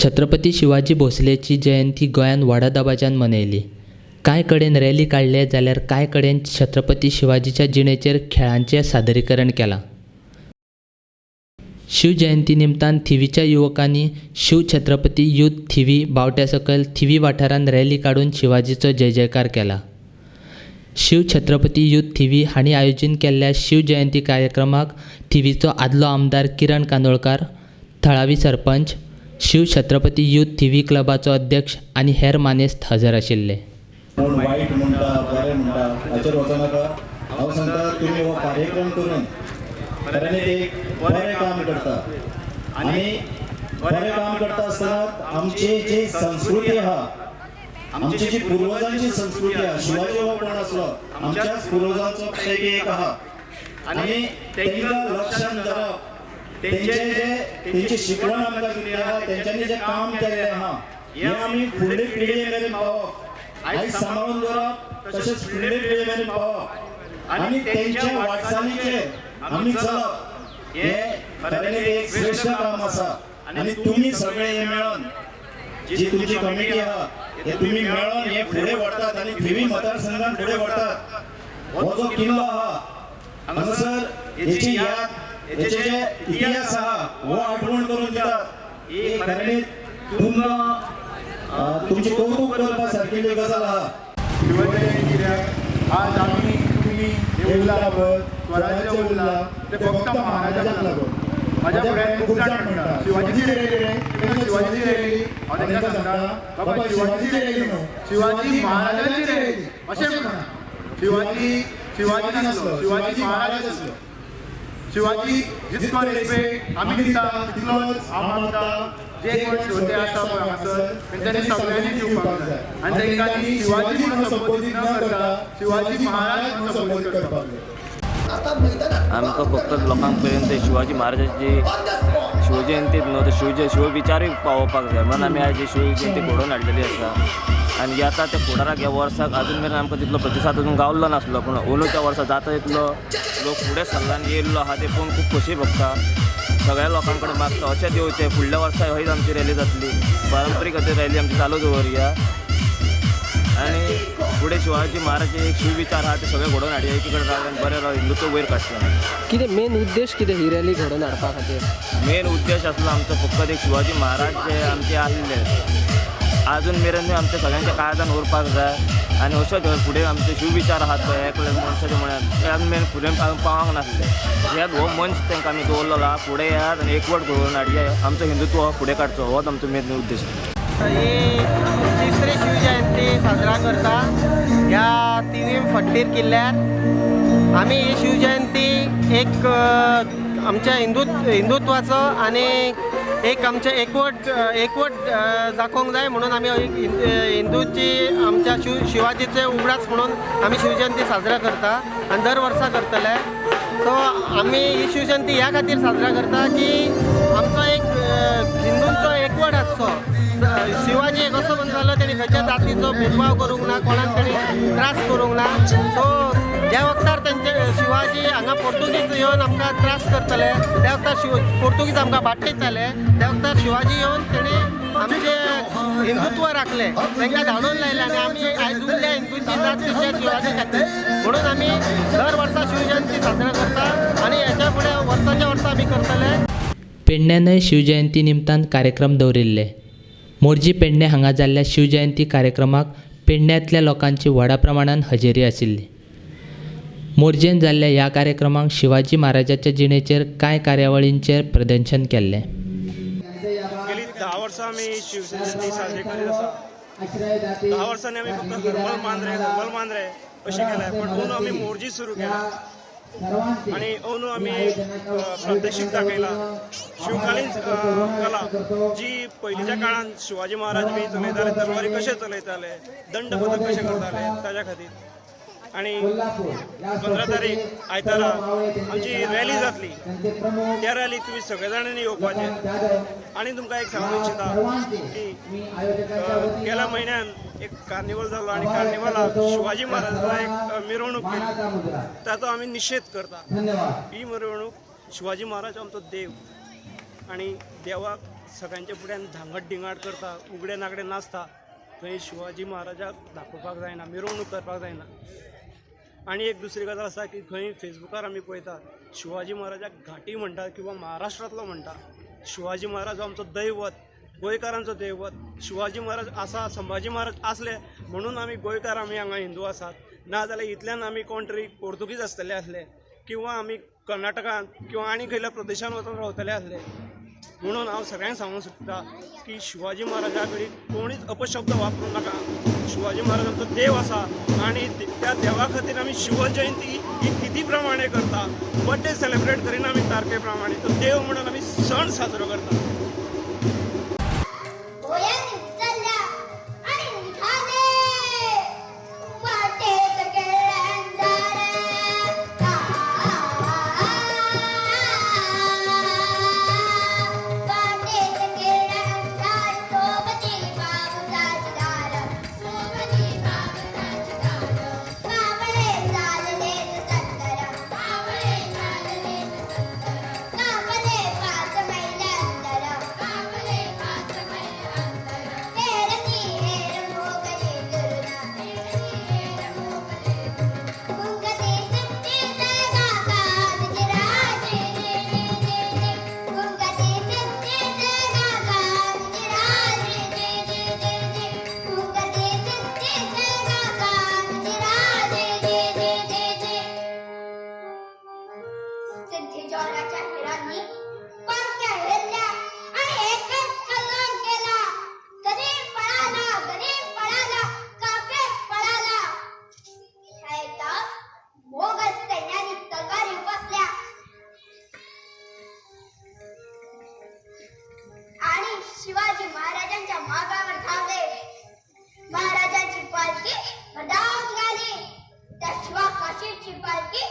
छत्रपती शिवाजी भोसलेची जयंती गोंयांत व्हडा दबाज्यान मनयली. कांय कडेन रॅली काडले जाल्यार कांय कडेन छत्रपती शिवाजीच्या जिणेचेर खेळांचें सादरीकरण केलां. शिवजयंती निमतान थिवीच्या युवकांनी शिव छत्रपती युथ थिवी बावट्या सकयल थिवी वाठारांत रॅली काडून शिवाजीचो जयजयकार केला. शिव छत्रपती युथ थिवी हांणी आयोजीत केल्ल्या शिव जयंती कार्यक्रमाक थिवीचो आदलो आमदार किरण कांदोळकार, थळावी सरपंच, शिव छत्रपती युथ थिवी क्लबाचो अध्यक्ष आनी हेर मानेस्त हजर आशिल्ले. कोण वायट म्हणटा, बरें म्हणटा, हाचेर वचनाका. हांव सांगता, तुमी हो कार्यक्रम करून खऱ्यांनी एक बरें काम करता आनी बरें काम करता आसतना आमची जी संस्कृती आहा, आमची जी पुर्वजांची संस्कृती आहा, शिवाजी हो कोण आसलो, आमच्याच पुर्वजांचो पैकी एक आहा आनी तांकां लक्षांत धरप, तेंचे जे तेंची शिकवण आमकां दिल्ली आहा, तेंच्यांनी जें काम केल्लें आहा, हें आमी फुडले पिळगे मेरेन पावप, आयज सांबाळून दवरप, तशेंच फुडले पिळगे मेरेन पावप आनी तेंच्या वाटचालीचेर आमी चलप, हें खऱ्यांनी एक श्रेश्ठ काम आसा. आनी तुमी सगळे हे मेळोन जी तुमची कमिटी आहा, हे तुमी मेळोन हे फुडें व्हरतात आनी थिवी मतदारसंघान फुडें व्हरतात. हो जो किल्लो आहा हांगासर, हेची याद, हेचे जे इतिहास आहा हो आठवण करून दितात. ही खऱ्यांनी तुमकां तुमची कौतुक करपा सारकिल्ली गजाल आहा. शिवजयंती कित्याक आज आमी तुमी हे उरला पळय, स्वराज्य उरला ते फक्त महाराजाक लागून. म्हाज्या फुड्यान खूब जाण म्हणटा शिवाजीची रॅली रे, तेन्ना शिवाजीची रॅली. हांव तांकां सांगता, बाबा, शिवाजीची रॅली न्हू, शिवाजी महाराजांची रॅली अशें म्हणा. शिवाजी शिवाजी नासलो, शिवाजी महाराज आसलो. शिवाजी जितको रेस्पेक्ट आमी दिता तितलोच हांव मागता जे कोण श्रोते आसा पळय हांगासर, तेंच्यांनी सगळ्यांनी दिवपाक जाय आनी तेंकांनी शिवाजी म्हणून संबोधीत न करता शिवाजी महाराज म्हणून संबोधीत करपाक जाय. आमकां फक्त लोकांक पर्यंत शिवाजी महाराजाची शिवजयंतीत न्हू तर शिवविचारूय पावोवपाक जाय म्हणून आमी आयज ही शिवजयंती घडोवन हाडलेली आसा. आनी येता त्या फुडाराक ह्या वर्साक अजून मेरेन आमकां तितलो प्रतिसाद अजून गावल्लो नासलो, पूण अंदूच्या वर्सा जाता तितलो लोक फुडें सरला आनी येयल्लो आहा ते पळोवन खूब खोशी भोगता. सगळ्या लोकां कडेन मागता अशेंच येवचें, फुडल्या वर्सा हयच आमची रॅली जातली. पारंपरीक खातीर रॅली आमची चालू दवरया आनी फुडें शिवाजी महाराज एक शिवविचार आहा ते सगळे घडोवन हाडया, एकी कडेन रावया आनी बरें राव, हिंदुत्व वयर काडचें. कितें मेन उद्देश कितें ही रॅली घडोवन हाडपा खातीर? मेन उद्देश आसलो आमचो फक्त एक शिवाजी महाराज जे आमचे आसले आजून मेरेन आमच्या सगळ्यांच्या काळजान उरपाक जाय आनी अशेंच फुडें आमचे शिवविचार आहात पळय एकले मनशाचे म्हळ्यार ते अजून मेरेन फुडें पावंक नासले. ह्याच हो मंच तांकां आमी दवरलेलो आहा, फुडें येयात आनी एकवट घडोवन हाडया, आमचो हिंदुत्व हो फुडें काडचो, होच आमचो मेन उद्देश. ही तिसरी शिवजयंती साजरा करता ह्या थिवीम फडणीर किल्ल्यार. आमी ही शिवजयंती एक आमच्या हिंदुत्वाचो आनी एक आमचें एकवट एकवट दाखोवंक जाय म्हणून आमी हिंदूची आमच्या शिवाजीचे उगडास म्हणून आमी शिवजयंती साजरा करता आनी दर वर्सा करतले. सो आमी ही शिवजयंती ह्या खातीर साजरा करता की आमचो एक हिंदूंचो एकवट आसचो. शिवाजी एक असो मनीस जालो, तेणी खंयच्या जातीचो भेदभाव करूंक ना, कोणाक तेणी त्रास करूंक ना. सो ज्या वखतार तेंचे शिवाजी हांगा पोर्तुगीज येवन आमकां त्रास करतले, त्या वखतार पोर्तुगीज आमकां बाटयताले, त्या वखतार शिवाजी येवन तेणी आमचें हिंदुत्व राखलें, तांकां धाडून लायलें आनी आमी आयज उरल्या हिंदूची जात तिच्या शिवाजी खातीर. म्हणून आमी दर वर्सा शिवजयंती साजरा करता आनी हेच्या फुडें वर्साच्या वर्सा आमी करतले. पेडण्यानय शिवजयंती निमतान कार्यक्रम दवरिल्ले. मोरजी पेडणे हांगा जाल्ल्या शिवजयंती कार्यक्रमाक पेडण्यांतल्या लोकांची व्हडा प्रमाणान हजेरी आशिल्ली. मोरजेन जाल्ल्या ह्या कार्यक्रमाक शिवाजी महाराजाच्या जिणेचेर कांय कार्यावळींचेर प्रदर्शन केल्लें. गेली 10 वर्सां आमी शिवजयंती साजरी करीत आसा. 10 वर्सांनी आमी फक्त हरमल मांद्रे हरमल मांद्रे अशें केलें, पूण अंदू आमी मोरजी सुरू केला आनी अंदू आमी प्रात्यक्षीक दाखयला शिवकालीन कला जी पयलींच्या काळान शिवाजी महाराज बी चलयताले, तलवारी कशे चलयताले, दंड पथक कशें करताले ताज्या खातीर. आनी 15 तारीख आयतारा आमची रॅली जातली, त्या रॅलीक तुमी सगळे जाणांनी येवपाचें. आनी तुमकां एक सांगूंक इच्छिता की गेल्या म्हयन्यान एक कार्निवल जालो आनी कार्निवलाक शिवाजी महाराजाचो एक मिरवणूक केली, ताचो आमी निशेध करता. ही मिरवणूक, शिवाजी महाराज आमचो देव आनी देवाक सगळ्यांच्या फुड्यान धांगड ढिंगाट करता, उगडे नागडे नाचता, थंय शिवाजी महाराजाक दाखोवपाक जायना, मिरवणूक करपाक जायना. आनी एक दुसरी गजाल आसा की खंय फेसबुकार आमी पळयता शिवाजी महाराजाक घाटी म्हणटा किंवा महाराष्ट्रांतलो म्हणटा. शिवाजी महाराज हो आमचो दैवत, गोंयकारांचो दैवत. शिवाजी महाराज आसा, संभाजी महाराज आसले म्हणून आमी गोंयकार, आमी हांगा हिंदू आसात. ना जाल्यार इतल्यान आमी कोण तरी पोर्तुगीज आसतले आसले किंवा आमी कर्नाटकान किंवा आनी खंयल्या प्रदेशान वचून रावतले आसले. म्हणून हांव सगळ्यांक सांगूंक सोदता की शिवाजी महाराजा कडेन कोणीच अपशब्द वापरूं नाका. शिवाजी महाराज आमचो देव आसा आनी त्या देवा खातीर आमी शिवजयंती ही तिथी प्रमाणे करता, बड्डे सेलिब्रेट करिना आमी तारखे प्रमाणे. तो देव म्हणून आमी सण साजरो करता. भोयांनी उचलल्या आणि निघाले वाटेत केळंजार. वाटेत केळंजार, सोबती पावसाची धार, सोबती पावसाची धार. कावळे चालले सत्तर, कावळे चालले सत्तर. कापले 5 मैल अंतर, कापले 5 मैल अंतर. हेरती हेर मोगले दुर्गा, हेरती हेर मोगले दुर्गा. गुंगते सत्तेचा गागाट राजे रे रे रे रे. गुंगते सत्तेचा गागाट राजे रे रे रे रे. गुंगते सत्तेचा गागाट राजे रे रे रे रे. सिद्धिजोराच्या हिरांनी पालख्या हेरल्या आणि एकच कल्लोळ केला. गरीब पळाला, गरीब पळाला, काफिर पळाला. ऐकताच मोगल सैन्याने तलवारी उपसल्या आणि शिवाजी महाराजांच्या मागावर धावले. महाराजांची पालखी भदावून गेली. त्या शिवाकाशीची पालखी